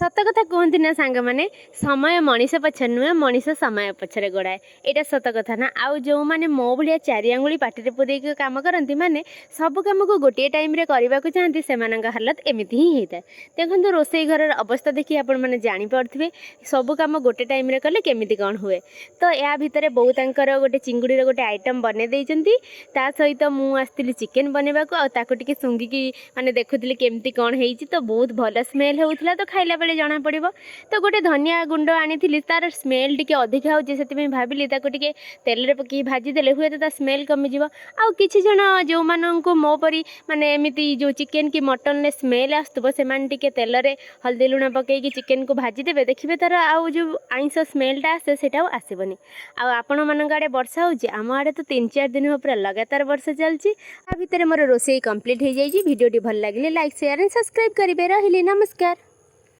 ସତ କଥା କୁହନ୍ତି ନା ସାଙ୍ଗମାନେ, ସମୟ ମଣିଷ ପଛରେ ନୁହେଁ, ମଣିଷ ସମୟ ପଛରେ ଗୋଡ଼ାଏ। ଏଇଟା ସତ କଥା ନା? ଆଉ ଯେଉଁମାନେ ମୋ ଭଳିଆ ଚାରି ଆଙ୍ଗୁଳି ପାଟିରେ ପୂରେଇକି କାମ କରନ୍ତି, ମାନେ ସବୁ କାମକୁ ଗୋଟିଏ ଟାଇମ୍ରେ କରିବାକୁ ଚାହାନ୍ତି, ସେମାନଙ୍କ ହାଲତ ଏମିତି ହିଁ ହେଇଥାଏ। ଦେଖନ୍ତୁ, ରୋଷେଇ ଘରର ଅବସ୍ଥା ଦେଖି ଆପଣମାନେ ଜାଣିପାରୁଥିବେ ସବୁ କାମ ଗୋଟେ ଟାଇମ୍ରେ କଲେ କେମିତି କ'ଣ ହୁଏ। ତ ୟା ଭିତରେ ବୋଉ ତାଙ୍କର ଗୋଟେ ଚିଙ୍ଗୁଡ଼ିର ଗୋଟେ ଆଇଟମ୍ ବନେଇ ଦେଇଛନ୍ତି। ତା ସହିତ ମୁଁ ଆସିଥିଲି ଚିକେନ୍ ବନେଇବାକୁ ଆଉ ତାକୁ ଟିକେ ଶୁଙ୍ଘିକି ମାନେ ଦେଖୁଥିଲି କେମିତି କ'ଣ ହେଇଛି। ତ ବହୁତ ଭଲ ସ୍ମେଲ୍ ହେଉଥିଲା, ତ ଖାଇଲା ବେଳେ ଜଣାପଡ଼ିବ। ତ ଗୋଟେ ଧନିଆ ଗୁଣ୍ଡ ଆଣିଥିଲି, ତାର ସ୍ମେଲ୍ ଟିକେ ଅଧିକା ହେଉଛି। ସେଥିପାଇଁ ଭାବିଲି ତାକୁ ଟିକେ ତେଲରେ ପକେଇକି ଭାଜିଦେଲେ ହୁଏତ ତା ସ୍ମେଲ୍ କମିଯିବ। ଆଉ କିଛି ଜଣ ଯେଉଁମାନଙ୍କୁ ମୋ ପରି ମାନେ ଏମିତି ଯେଉଁ ଚିକେନ୍ କି ମଟନ୍ରେ ସ୍ମେଲ୍ ଆସୁଥିବ, ସେମାନେ ଟିକେ ତେଲରେ ହଳଦୀ ଲୁଣ ପକେଇକି ଚିକେନ୍କୁ ଭାଜିଦେବେ। ଦେଖିବେ, ତାର ଆଉ ଯେଉଁ ଆଇଁଷ ସ୍ମେଲ୍ଟା ଆସେ, ସେଇଟା ଆଉ ଆସିବନି। ଆଉ ଆପଣମାନଙ୍କ ଆଡ଼େ ବର୍ଷା ହେଉଛି? ଆମ ଆଡ଼େ ତ 3-4 ଦିନ ହେବ ପୁରା ଲଗାତାର ବର୍ଷା ଚାଲିଛି। ତା ଭିତରେ ମୋର ରୋଷେଇ କମ୍ପ୍ଲିଟ୍ ହେଇଯାଇଛି। ଭିଡ଼ିଓଟି ଭଲ ଲାଗିଲେ ଲାଇକ୍, ସେୟାର ଆଣ୍ଡ ସବସ୍କ୍ରାଇବ୍ କରିବେ। ରହିଲି, ନମସ୍କାର।